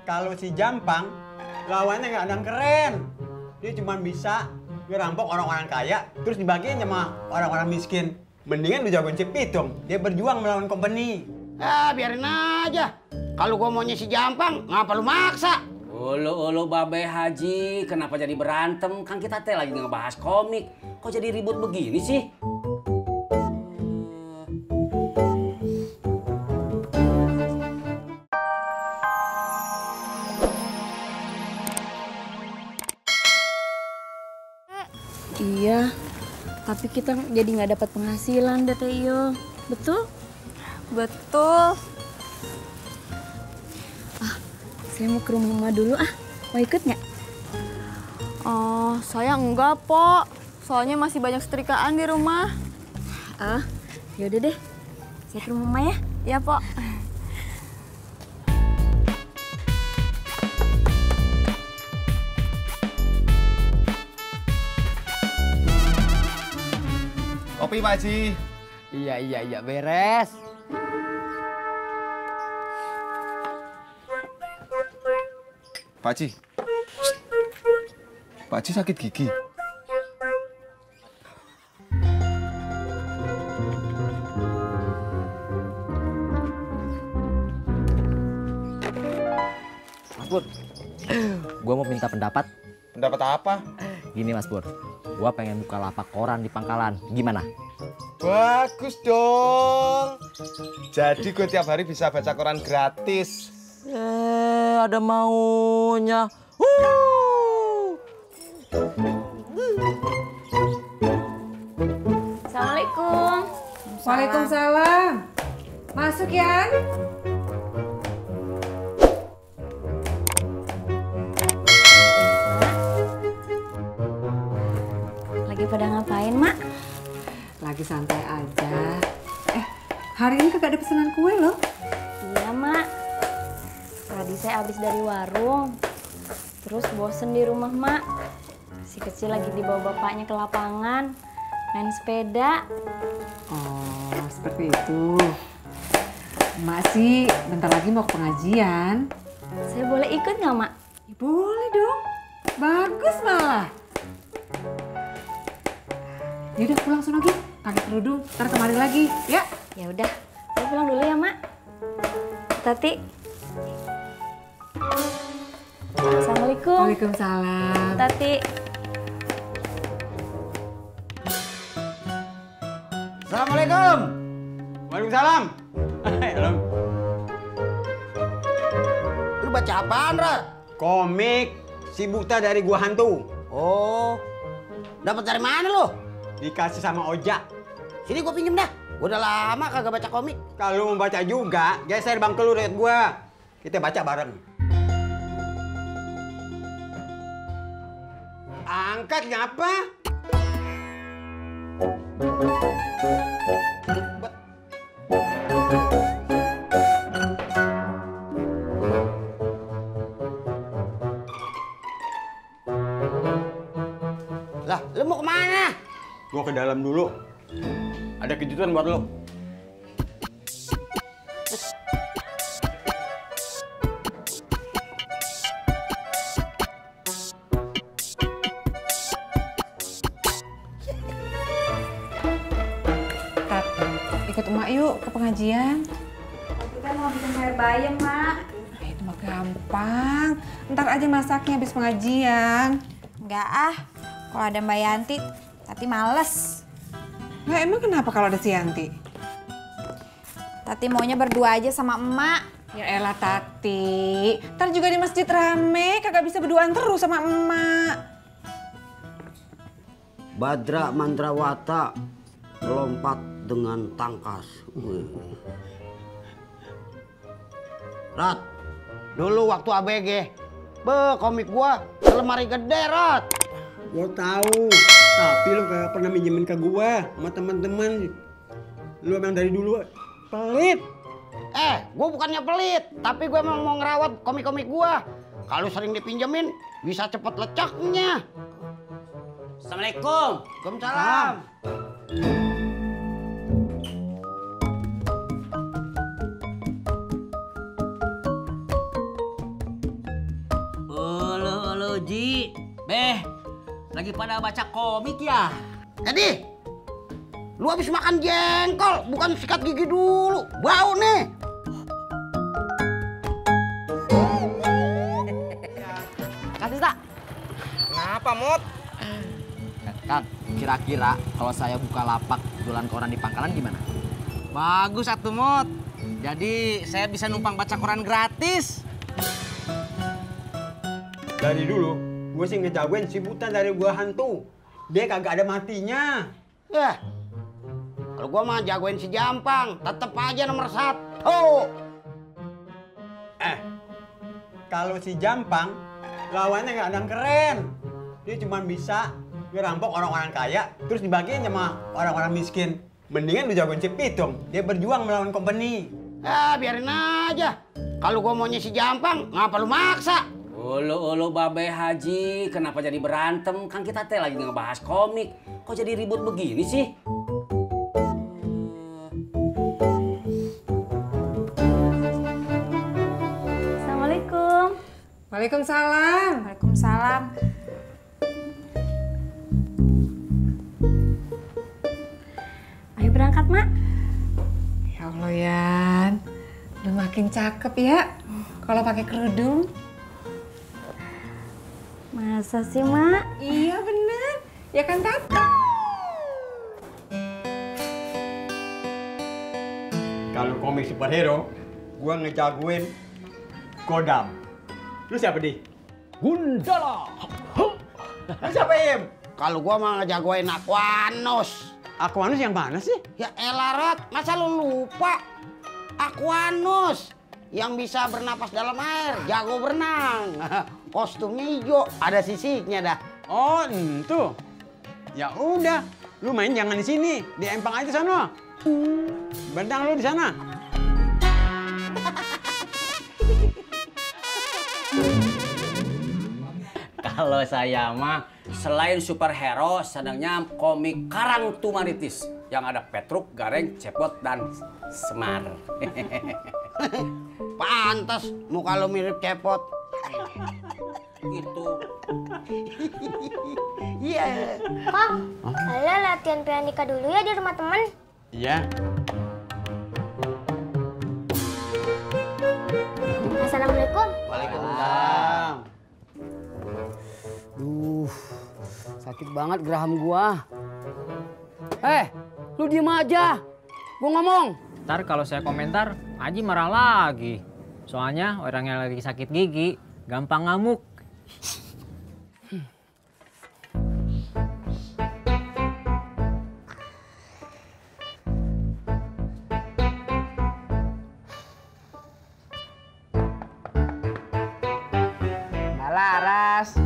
Kalau si Jampang, lawannya nggak ada yang keren. Dia cuma bisa ngerampok orang-orang kaya, terus dibagiin sama orang-orang miskin. Mendingan lu jagoin si Pitung, dia berjuang melawan company. Biarin aja. Kalau gua maunya si Jampang, ngapa lu maksa? Ulu Babe Haji, kenapa jadi berantem? Kan kita teh lagi ngebahas komik. Kok jadi ribut begini sih? Iya, tapi kita jadi nggak dapat penghasilan deh Teo. Betul? Betul. Saya mau ke rumah Mama dulu Mau ikut nggak? Oh, saya enggak, Pok. Soalnya masih banyak setrikaan di rumah. Yaudah deh. Saya ke rumah Mama ya. Ya, Pok. Kopi, Pak Haji. Iya, beres. Pak Haji. Pak Haji sakit gigi. Mas Pur, gue mau minta pendapat. Pendapat apa? Gini Mas Pur, gue pengen buka lapak koran di Pangkalan. Gimana? Bagus dong. Jadi gue tiap hari bisa baca koran gratis. Ada maunya. Assalamualaikum. Waalaikumsalam. Masuk ya. Lagi pada ngapain, Mak? Lagi santai aja. Hari ini kagak ada pesanan kue loh. Iya, Mak. Tadi saya habis dari warung. Terus bosen di rumah, Mak. Si kecil lagi dibawa bapaknya ke lapangan. Main sepeda. Oh, seperti itu. Mak sih bentar lagi mau ke pengajian. Saya boleh ikut nggak, Mak? Ya, boleh dong. Bagus malah. Yaudah pulang sono lagi. Pakai kerudung, ntar kemari lagi, ya? Ya udah, saya pulang dulu ya, Mak. Tati. Assalamualaikum. Waalaikumsalam. Tati. Assalamualaikum. Waalaikumsalam. Lu baca apaan, Ra? Komik si Buta dari Gua Hantu. Oh, dapat dari mana lu? Dikasih sama Ojak. Sini gue pinjem dah. Gua udah lama kagak baca komik. Kalau mau baca juga, geser bangkel lu liat gua. Kita baca bareng. Angkat ngapa? Lah, lu mau kemana? Gua ke dalam dulu. Ada kejutan buat lo. Tat, ikut emak yuk ke pengajian. Kita mau bikin air bayam, Mak. Itu mah gampang. Ntar aja masaknya habis pengajian. Enggak kalau ada Mbak Yanti, Tati males. Nah, emang kenapa kalau ada si Yanti? Tati maunya berdua aja sama emak. Ya elah Tati, ntar juga di masjid rame, kagak bisa berduaan terus sama emak. Badra Mandrawata lompat dengan tangkas. Rat, dulu waktu ABG, komik gua selemari gede, Rat. Gua tahu, tapi lu gak pernah minjemin ke gua sama teman-teman. Lu emang dari dulu pelit. Gue bukannya pelit, tapi gue emang mau ngerawat komik-komik gue. Kalau sering dipinjemin, bisa cepet lecaknya. Assalamualaikum. Waalaikumsalam. Ji, Beh, lagi pada baca komik ya? Edi, lu habis makan jengkol, bukan sikat gigi dulu. Bau nih. Kasih tak? Kenapa, Mot? Kang, kira-kira kalau saya buka lapak jualan koran di pangkalan gimana? Bagus atuh, Mot. Jadi saya bisa numpang baca koran gratis. Dari dulu, gue sih ngejagoin si Buta dari gua hantu. Dia kagak ada matinya. Ya, kalau gua mah jagoin si Jampang, tetep aja nomor 1. Kalau si Jampang, lawannya nggak ada yang keren. Dia cuma bisa ngerampok orang-orang kaya, terus dibagiin sama orang-orang miskin. Mendingan lu jagoin si Pitung, dia berjuang melawan company. Ya, biarin aja. Kalau gua maunya si Jampang, ngapa lu maksa? Ulu Babe Haji, kenapa jadi berantem? Kan kita teh lagi ngebahas komik. Kok jadi ribut begini sih? Assalamualaikum. Waalaikumsalam. Waalaikumsalam. Ayo berangkat, Mak. Ya Allah, Yan. Udah makin cakep ya kalau pakai kerudung. Masa sih, Mak? Iya bener. Ya kan, Tat? Kalau komik superhero, gua ngejagoin Godam. Lu siapa, Di? Gundala. Lu siapa, Im? Kalau gua mah ngejagoin Aquanus. Aquanus yang mana sih? Ya elah, Rat, masa lu lupa? Aquanus yang bisa bernapas dalam air, jago berenang. Kostumnya hijau, ada sisiknya dah. Oh, itu. Ya udah, lu main jangan di sini, di empang aja sana. Bentang lu di sana. Kalau saya mah selain superhero, sedangnya komik Karang Tumaritis yang ada Petruk, Gareng, Cepot, dan Semar. Pantas muka lu mirip Cepot. Gitu. Iya. Kang, kalian latihan pianika dulu ya di rumah temen. Iya. Assalamualaikum. Waalaikumsalam. Sakit banget geraham gua. Lu diem aja. Gua ngomong. Ntar kalau saya komentar, Haji marah lagi. Soalnya orang yang lagi sakit gigi gampang ngamuk. Laras.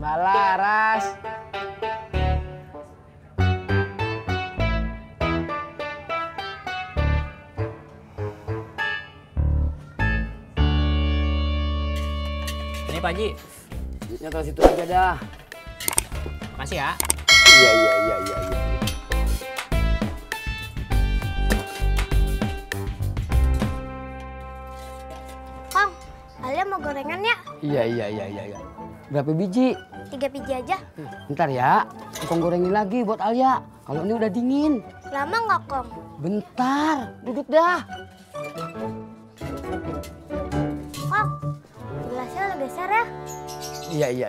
Laras. Ini Pak Haji, Duitnya taruh situ aja dah. makasih ya. Iya. Kang, kalian mau gorengan ya? Iya. Berapa biji? 3 biji aja. Bentar ya, tukang gorengin lagi buat Alia. Kalau ini udah dingin. Lama nggak, Kang? Bentar, duduk dah. Kang, gelasnya lo geser ya. Iya.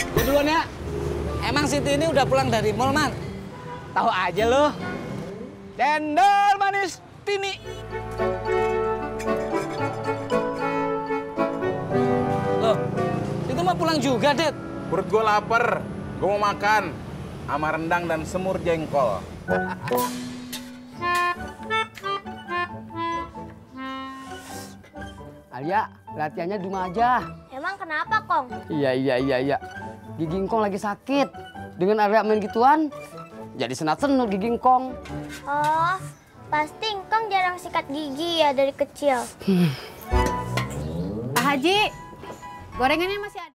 Gue duluan ya. Emang Siti ini udah pulang dari mall, Man? Tahu aja lo. Cendol manis Tini. Loh, itu mah pulang juga, Det. Perut gue lapar, gue mau makan sama rendang dan semur jengkol. Alia, latihannya di rumah aja. Emang kenapa, Kong? Iya. Gigi Ngkong lagi sakit. Dengan Alia main gituan, jadi senat-senut gigi ngkong. Oh, pasti engkong jarang sikat gigi ya dari kecil. Pak Haji, gorengannya masih ada.